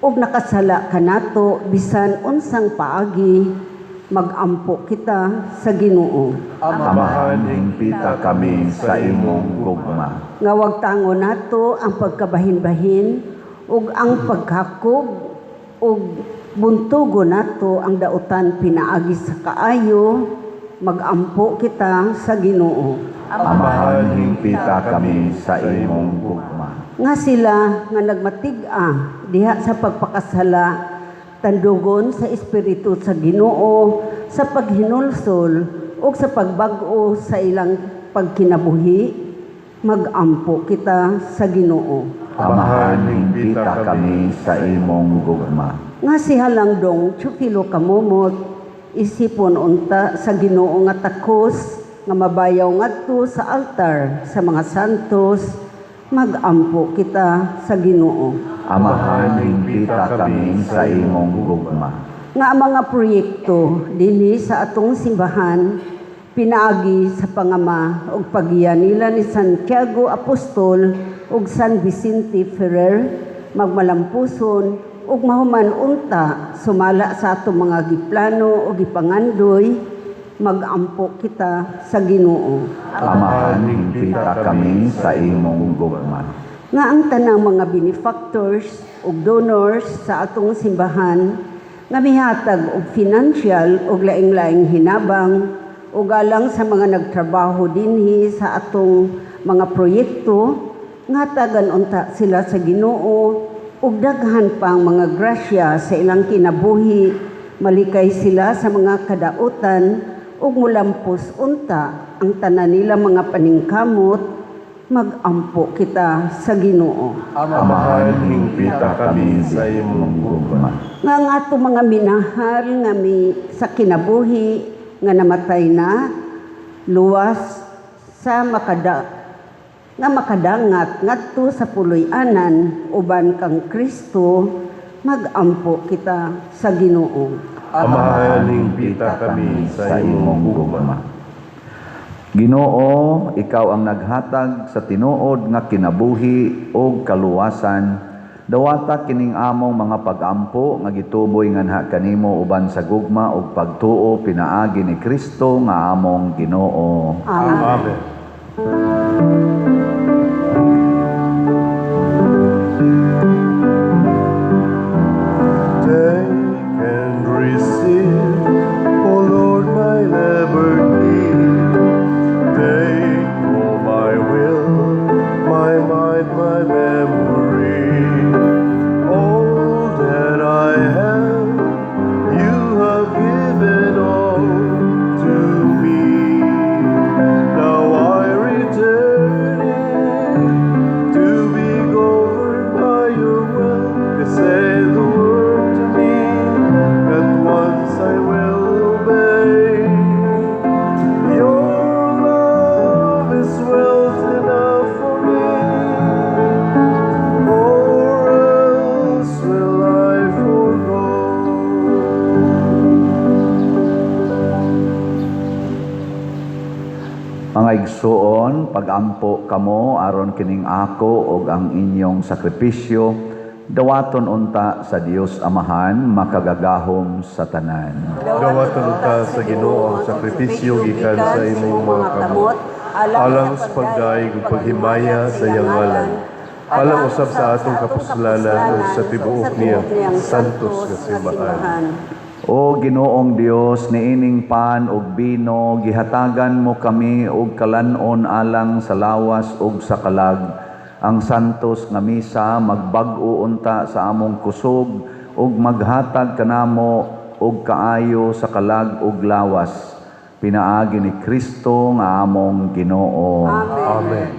ug nakasala kanato bisan unsang paagi, magampo kita sa Ginoo. Amahan, hingpita kami sa imong gugma. Nga wagtangon nato ang pagkabahin-bahin ug ang paghakog ug buntugo nato ang dautan pinaagi sa kaayo, magampo kita sa Ginoo. Amahan, hingpita kami sa imong gugma. Nga sila nga nagmatig-a diha sa pagpakasala, tandugon sa Espiritu sa Ginoo sa paghinulsol ug sa pagbag-o sa ilang pagkinabuhi, magampo kita sa Ginoo. Amahan, hingpita kami sa imong gugma. Nga si Halangdong Teofilo Camomot isipon unta sa Ginoo nga takos nga mabayaw ngadto sa altar sa mga santos, magampo kita sa Ginoo. Amahan, hingpita kami sa imong gugma. Nga ang mga proyekto dinhi sa atong simbahan pinaagi sa pangama ug paggiya nila ni Santiago Apostol ug San Vicente Ferrer magmalampuson ug mahuman unta sumala sa atong mga giplano ug gipangandoy, magampo kita sa Ginoo. Amahan, hingpita kami sa imong gugma. Nga ang tanang mga benefactors ug donors sa atong simbahan nga mihatag og financial ug laing-laing hinabang ug alang sa mga nagtrabaho dinhi sa atong mga proyekto, nga tagan unta sila sa Ginoo ug daghan pang mga grasya sa ilang kinabuhi, malikay sila sa mga kadautan ug mulampos unta ang tanan nila mga paningkamot, magampo kita sa Ginoo. Amahan, hingpita kami sa imong gugma. Nga ang ato mga minahal nga mi sa kinabuhi nga namatay na luwas sa nga makadangat ngadto sa puloy-anan uban kang Kristo, magampo kita sa Ginoo. Amahan, hingpita kami sa imong gugma. Ginoo, ikaw ang naghatag sa tinuod nga kinabuhi ug kaluwasan. Dawata kining among mga pag-ampo nga gituboy nganha kanimo uban sa gugma ug pagtuo pinaagi ni Kristo nga among Ginoo. Amen. Amen. Take and receive, O Lord, my liberty. Take all my will, my mind, my memory. All that I have, you have given all to me. Now I return it to be governed by your will. You say the word to me, at once I will obey. Your love is wealth enough for me, or else will I forego. Mga igsuon, pagampo kamo aron kining ako og ang inyong sakripisyo, dawaton unta sa Dios Amahan makagagahom sa tanan. Dawaton unta sa Ginoo ang sakripisyo gikan sa imong mga kamot, alang sa pagdayeg ug paghimaya sa iyang ngalan, alang usab sa atong kapuslanan ug sa tibuok niyang santos nga simbahan. O Ginoong Dios, niining pan ug bino, gihatagan mo kami og kalan-on alang sa lawas ug sa kalag. Ang santos nga misa magbag-o unta sa among kusog ug maghatag kanamo og kaayo sa kalag ug lawas. Pinaagi ni Kristo nga among Ginoo. Amen.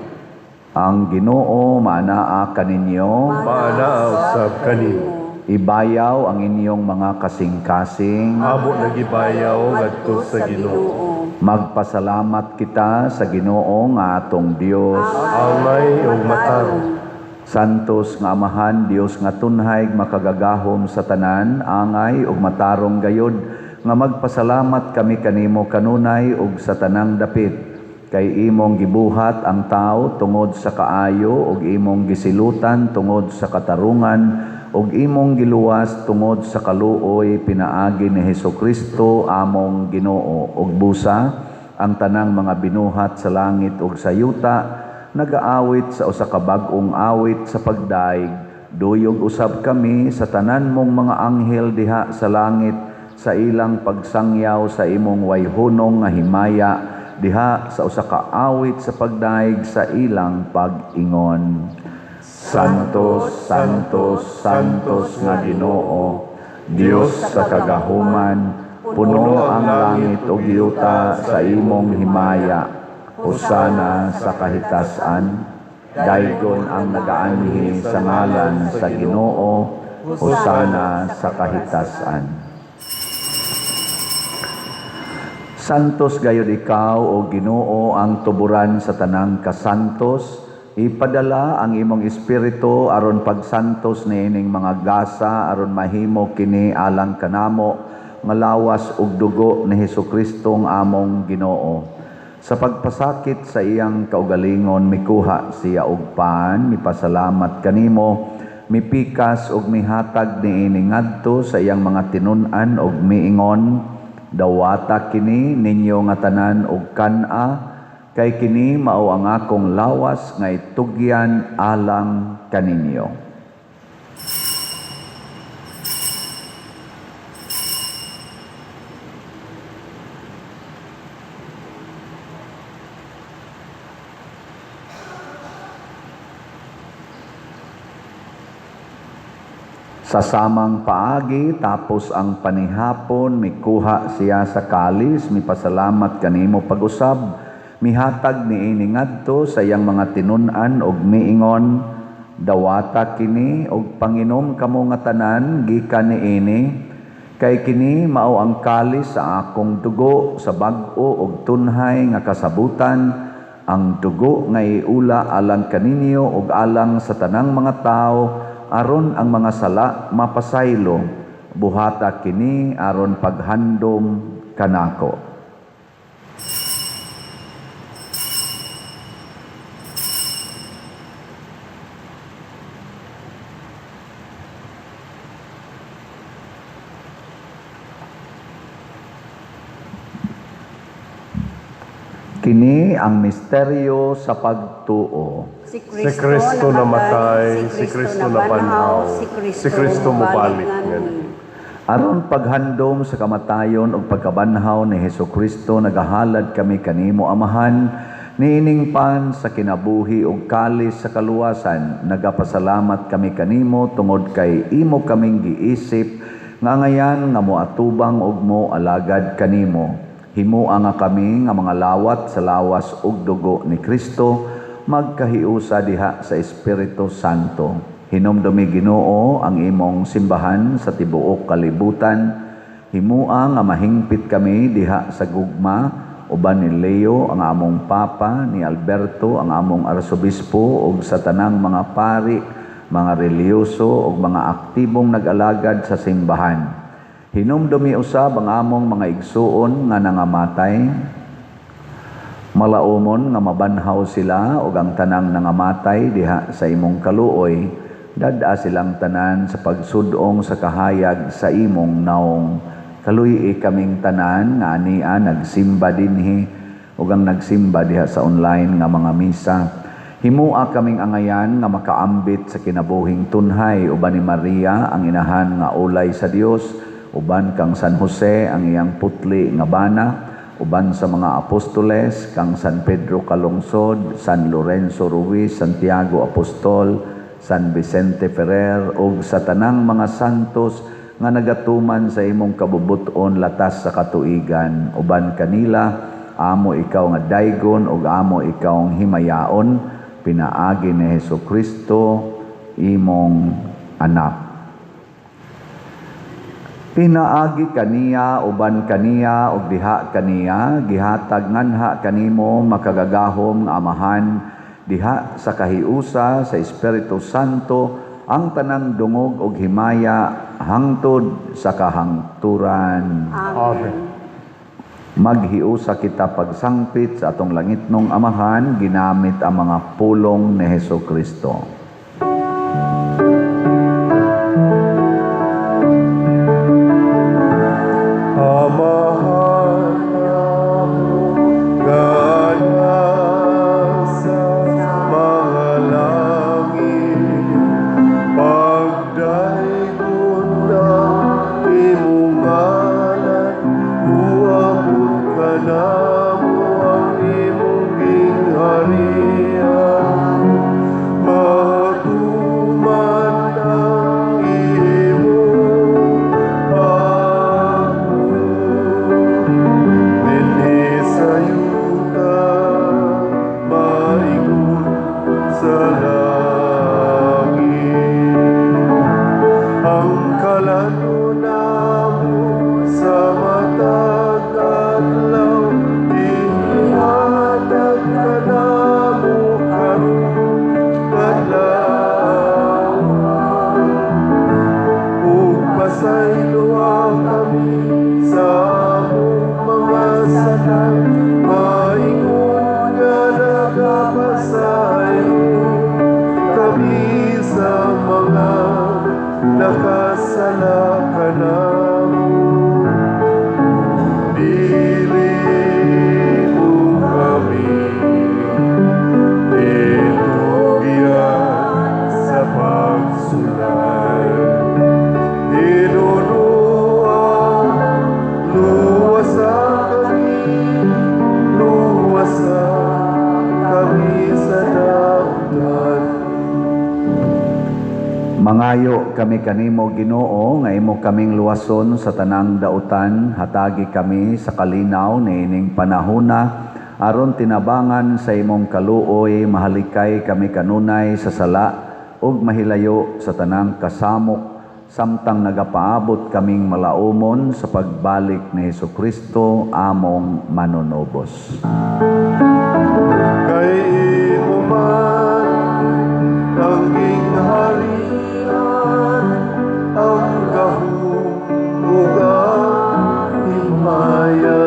Ang Ginoo maanaa kaninyo. Maanaa usab kanimo. Ibayaw ang inyong mga kasing-kasing. Amo nagibayaw ngadto sa Ginoo. Magpasalamat kita sa Ginoo nga atong Dios. Angay ug matarong. Santos nga Amahan, Dios nga tunhay makagagahom sa tanan, angay ug matarong gayod nga magpasalamat kami kanimo kanunay ug sa tanang dapit, kay imong gibuhat ang tao tungod sa kaayo ug imong gisilutan tungod sa katarungan ug imong giluwas tungod sa kaluoy pinaagi ni Hesukristo among Ginoo. Ug busa ang tanang mga binuhat sa langit ug sa yuta nagaawit sa usa ka bag-ong awit sa pagdaig. Duyog usab kami sa tanan mong mga anghel diha sa langit sa ilang pagsangyaw sa imong wayhunong nga himaya diha sa usa ka awit sa pagdaig sa ilang pag-ingon. Santos, Santos, Santos nga Ginoo, Dios sa kagahuman, puno ang langit ug yuta sa imong himaya. Hosana sa kahitasan. Daygon ang nagaanhi sa ngalan sa Ginoo. Hosana sa kahitasan. Santos gayud ikaw o Ginoo, ang tuburan sa tanang kasantos. Ipadala ang imong espiritu aron pagsantos niining mga gasa aron mahimo kini alang kanamo nga lawas ug dugo ni Hesukristo nga among Ginoo. Sa pagpasakit sa iyang kaugalingon, mikuha siya og pan, mipasalamat kanimo, mipikas ug mihatag niini ngadto sa iyang mga tinun-an ug miingon, "Dawata kini ninyo nga tanan og kan-a, kay kini mao ang akong lawas nga itugyan alang kaninyo." Sa samang paagi, tapos ang panihapon, mikuha siya sa kalis, mipasalamat kanimo pag-usab, mihatag niini ngadto sa iyang mga tinun-an og miingon, "Dawata kini og panginom kamo nga tanan gikan niini, kay kini mao ang kalis sa akong dugo sa bag-o og tunhay nga kasabutan, ang dugo nga iula alang kaninyo ug alang sa tanang mga tawo aron ang mga sala mapasaylo. Buhata kini aron paghandom kanako." Kini ang misteryo sa pagtuo. Si Si Kristo namatay, si Kristo nabanhaw, si Kristo mobalik nganhi. Aron paghandom sa kamatayon ug pagkabanhaw ni Hesus Kristo, nagahalad kami kanimo, Amahan, niining pan sa kinabuhi ug kalis sa kaluwasan. Nagapasalamat kami kanimo tungod kay imo kaming giisip nga angayan nga moatubang ug mo alagad kanimo. Himoa nga kami nga mga lawat sa lawas ug dugo ni Kristo magkahiusa diha sa Espiritu Santo. Hinumdumi, Ginoo, ang imong simbahan sa tibuok kalibutan. Himoa nga mahingpit kami diha sa gugma uban ni Leo ang among Papa, ni Alberto ang among Arsobispo ug sa tanang mga pari, mga relihiyoso ug mga aktibong nag-alagad sa simbahan. Hinumdumi usab ang among mga igsuon nga nangamatay. Malaumon nga mabanhaw sila ug ang tanang nangamatay diha sa imong kaluoy, dad-a silang tanan sa pagsudong sa kahayag sa imong naong. Kaluy-i kaming tanan nga ania nagsimba dinhi ug ang nagsimba diha sa online nga mga misa. Himoa kaming angayan nga makaambit sa kinabuhing tunhay uban ni Maria ang inahan nga ulay sa Dios, uban kang San Jose ang iyang putli nga bana, uban sa mga apostoles, kang San Pedro Calungsod, San Lorenzo Ruiz, Santiago Apostol, San Vicente Ferrer ug sa tanang mga santos nga nagatuman sa imong kabubut-on latas sa katuigan. Uban kanila, amo ikaw nga daygon ug amo ikaw ang himayaon pinaagi ni Hesus Kristo, imong anak. Pinaagi kaniya, uban kaniya ug diha kaniya, gihatag nganha kanimo, makagagahom nga Amahan, diha sa kahiusa sa Espiritu Santo, ang tanang dungog ug himaya hangtod sa kahangturan. Amen. Maghiusa kita pagsangpit sa atong langitnong Amahan ginamit ang mga pulong ni Hesus Kristo. Amahan namo nga nasa mga langit, pagdaygon ang imong ngalan, muabot kanamo ang imong gingharian, matuman ang imong pagbuot dinhi sa yuta maingon sa langit. Ang kalan-on namo sa matag adlaw ihatag kanamo karong adlaw, ug pasayloa kami sa among mga sala maingon nga nagapasaylo kami sa mga nakasala kanamo. Dili mo kami itugyan sa pagsulay. Hinunoa, luwasa kami, luwasa kami sa dautan. Mangayo kami kanimo, Ginoo, nga imo kaming luwason sa tanang dautan. Hatagi kami sa kalinaw niining panahona aron tinabangan sa imong kaluoy mahalikay kami kanunay sa sala ug mahilayo sa tanang kasamok samtang nagapaabot kaming malaumon sa pagbalik ni Hesus Kristo among manunubos. Kay imo man ang gingharian, ang gahom ug ang himaya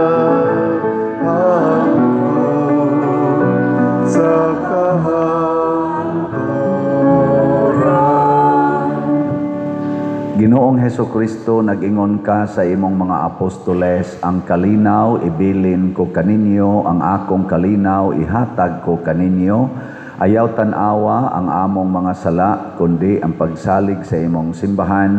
hangtod sa kahangturan. Ginoong Hesukristo, nag-ingon ka sa imong mga apostoles, ang kalinaw ibilin ko kaninyo, ang akong kalinaw ihatag ko kaninyo. Ayaw tan-awa ang among mga sala, kundi ang pagsalig sa imong simbahan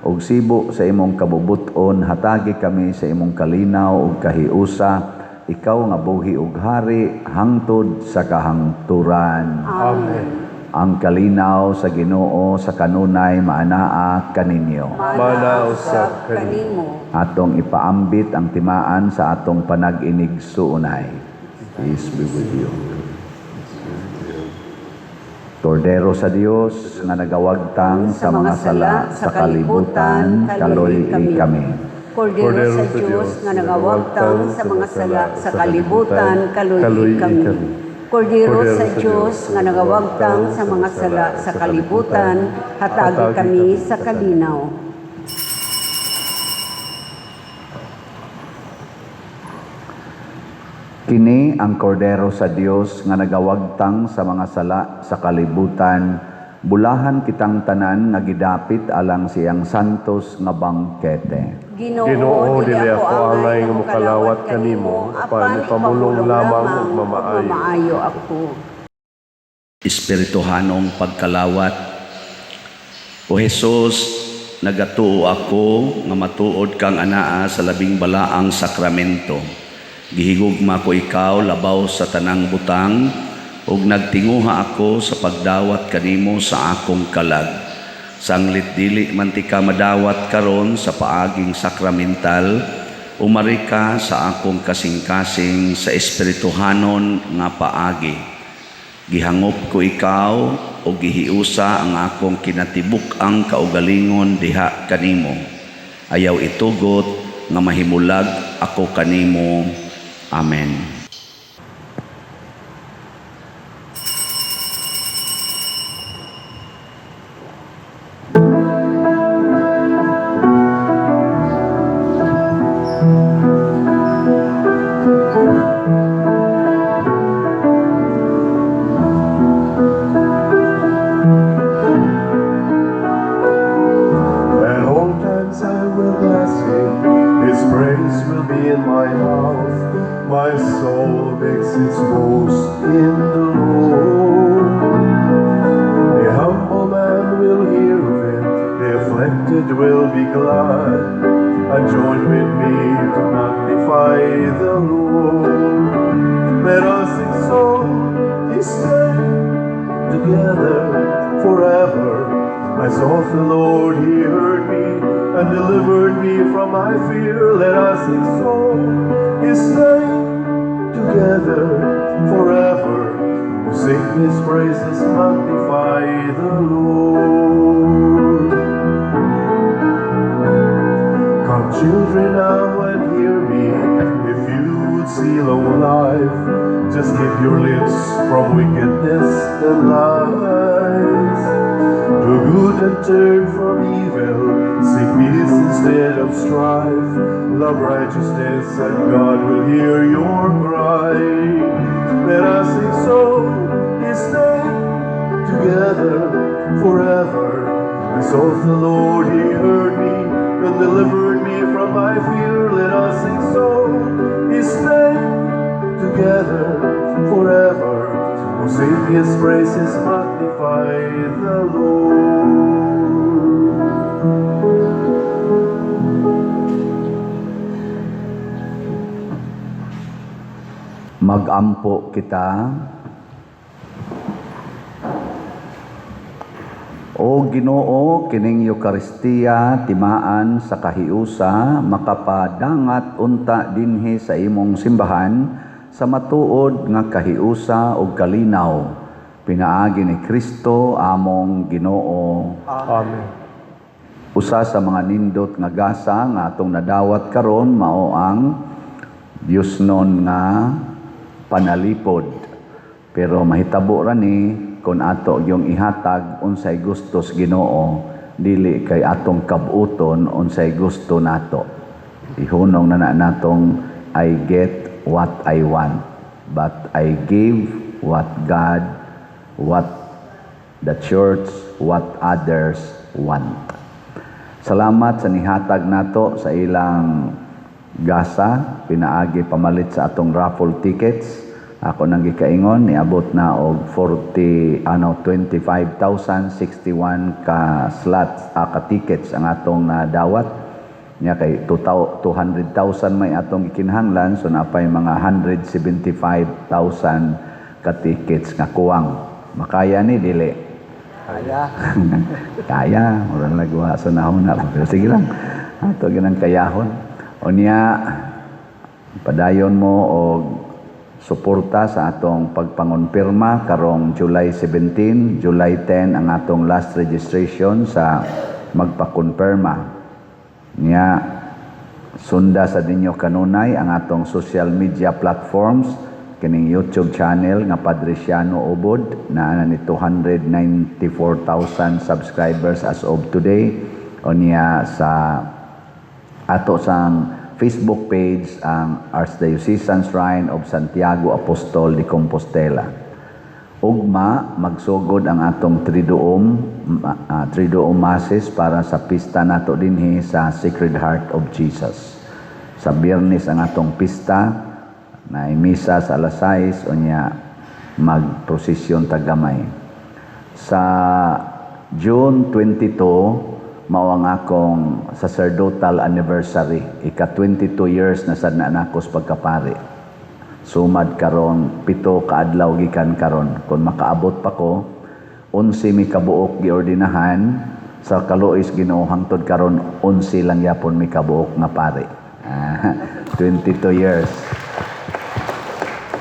ug sibo sa imong kabubuton, hatagi kami sa imong kalinaw ug kahiusa. Ikaw nga buhi ug hari hangtod sa kahangturan. Amen. Ang kalinaw sa Ginoo sa kanunay maanaa kaninyo. Mana usab kanimo. Atong ipaambit ang timaan sa atong panag-inig-suunay. Peace be with you. Kordero sa Dios nga nagawagtang sa mga sala sa kalibutan, kaloy kami. Kordero sa Dios nga nagawagtang sa mga sala sa kalibutan, kaloy kami. Kordero sa Dios nga nagawagtang sa mga sala sa kalibutan, hatagi kami sa kalinaw. Kini ang kordero sa Dios nga nagawagtang sa mga sala sa kalibutan. Bulahan kitang tanan nga gidapit alang siyang santos nga bangkete. Ginoo, dili ako angay nga mokalawat kanimo, apan ipamulong lamang ug mamaayo. Mamaayo ako. Espirituhanong pagkalawat. O Hesus, nagatuo ako nga matuod kang anaa sa labing balaang sakramento. Gihigugma ko ikaw labaw sa tanang butang ug nagtinguha ako sa pagdawat kanimo sa akong kalag. Sanglit dili man ti ka madawat karon sa paaging sakramental, umari ka sa akong kasing-kasing sa espirituhanon nga paagi. Gihangop ko ikaw o gihiusa ang akong kinatibuk-ang kaugalingon diha kanimo. Ayaw itugot nga mahimulag ako kanimo. Amen. At all times I will bless him, his praise will be in my mouth. My soul makes its boast in the Lord. The humble man will hear of it, the afflicted will be glad, and join with me to magnify the Lord. Let us exalt his name together forever. I sought the Lord, he heard me and delivered me from my fear. Let us exalt his name together forever. Who sing his praises, magnify the Lord. Come, children, now and hear me. If you would see long life, just keep your lips from wickedness and lies. Do good and turn from evil. Seek peace instead of strife. Love righteousness, and God will hear your cry. Let us exalt his name together forever. I sought the Lord, he heard me and delivered me from my fear. Let us exalt his name together forever. Oh, sing his praises, magnify the Lord. Magampo kita. O Ginoo, kining Eukaristiya timaan sa kahiusa, makapadangat unta dinhi sa imong simbahan sa matuod nga kahiusa ug kalinaw, pinaagi ni Kristo among Ginoo. Amen. Usa sa mga nindot nga gasa nga atong nadawat karon mao ang Diyosnon nga panalipod. Pero mahitabo ra ni kung ato yung ihatag unsay gusto sa Ginoo, dili kay atong kabuton unsay gusto nato. Ihunong na na natong I get what I want, but I give what God, what the church, what others want. Salamat sa nihatag nato sa ilang gasa pinaagi pamalit sa atong raffle tickets. Ako nang gikaingon, niabot na og 40 ano 25,061 ka slots, ka tickets ang atong nadawat nya, kay 200,000 may atong gikinahanglan, so napay mga 175,000 ka tickets nga kuwang. Makaya ni dili? Kaya. Kaya, mura lang guwa sa nahuna, pero sige lang, ato ginang kayahon. Unya, padayon mo og suporta sa atong pagpangonpirma karong July 17, July 10 ang atong last registration sa magpakonpirma. Nya, sunda sa ninyo kanunay ang atong social media platforms, kining YouTube channel nga Padre Siano Ubod na ni 294,000 subscribers as of today. Unya, sa ato sang Facebook page, ang Archdiocesan Shrine of Santiago Apostol de Compostela. Ugma magsugod ang atong Triduum Masses para sa pista nato dinhi sa Sacred Heart of Jesus. Sa Biyernes ang atong pista na misa sa alas 6, unya magprosesyon tagamay. Sa June 22 mao ang akong sacerdotal anniversary. Ika 22 years na sad na nako sa pagkapari. Sumad karon 7 ka adlaw gikan karon. Kung makaabot pa ko, 11 mi kabuok giordinahan sa kaluoy sa Ginoo, hangtod karon 11 lang yapon mi kabuok nga pari. 22 years.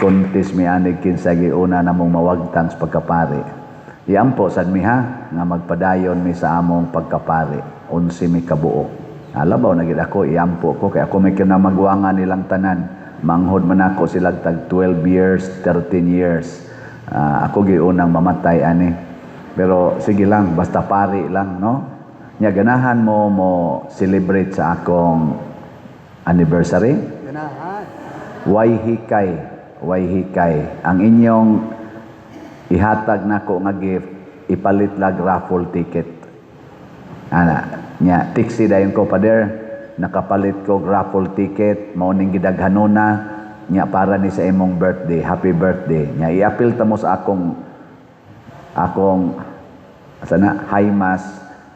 Kontis mi anig kinsa giuna namong mawagtang sa pagkapari. Iampo sad mi ha nga magpadayon mi sa among pagkapari. 11 mi kabuok. Alabaw na gid ako, iampo ko kay ako may kinamagwangan nilang tanan. Manghod man ako sila tag 12 years, 13 years. Ako giunang mamatay ani. Pero sige lang, basta pari lang, no? Nya, ganahan mo mo celebrate sa akong anniversary? Ganahan. Way hikay, way hikay. Ang inyong ihatag nako nga gift, ipalit lag raffle ticket. Ana, nya tiksi dayon ko, "Pader, nakapalit ko raffle ticket, mao ning gidaghanona nya para ni sa imong birthday. Happy birthday." Nya iapil ta mo sa akong sana high mass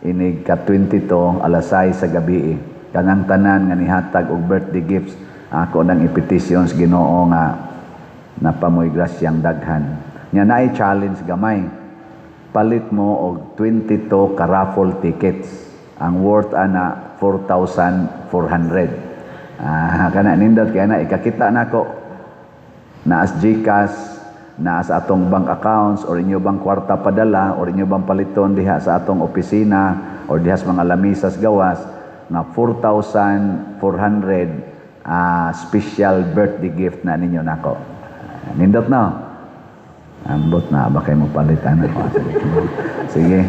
inig ka 22 alas 6 sa gabi. Kanang tanan nga nihatag og birthday gifts, ako nang ipetisyon sa Ginoo nga napamoy grasyang daghan. Nya, naay challenge gamay. Palit mo og 22 ka raffle tickets. Ang worth ana 4,400. Kana nindot kay na ikakita nako naas GCash, naas atong bank accounts or inyo bang kwarta padala or inyo bang paliton diha sa atong opisina or diha sa mga lamisas gawas nga 4,400 special birthday gift na ninyo nako. Nindot, no? Ambot na ba kay mo palit ana? Sige.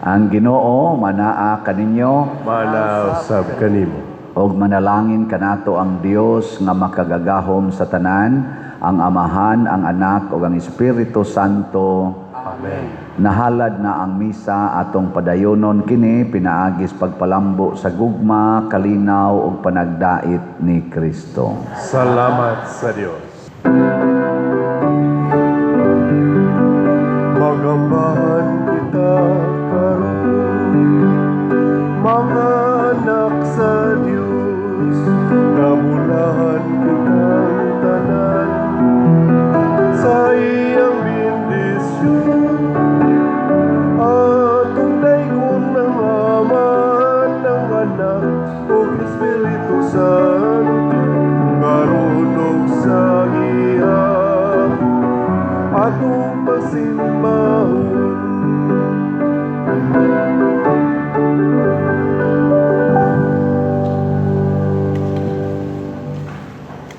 Ang Ginoo manaa kaninyo. Mana usab kanimo. Og manalangin kanato ang Dios nga makagagahom sa tanan, ang Amahan, ang Anak ug ang Espiritu Santo. Amen. Nahalad na ang misa, atong padayonon kini pinaagis pagpalambo sa gugma, kalinaw ug panagdait ni Kristo. Salamat sa Dios. Magamba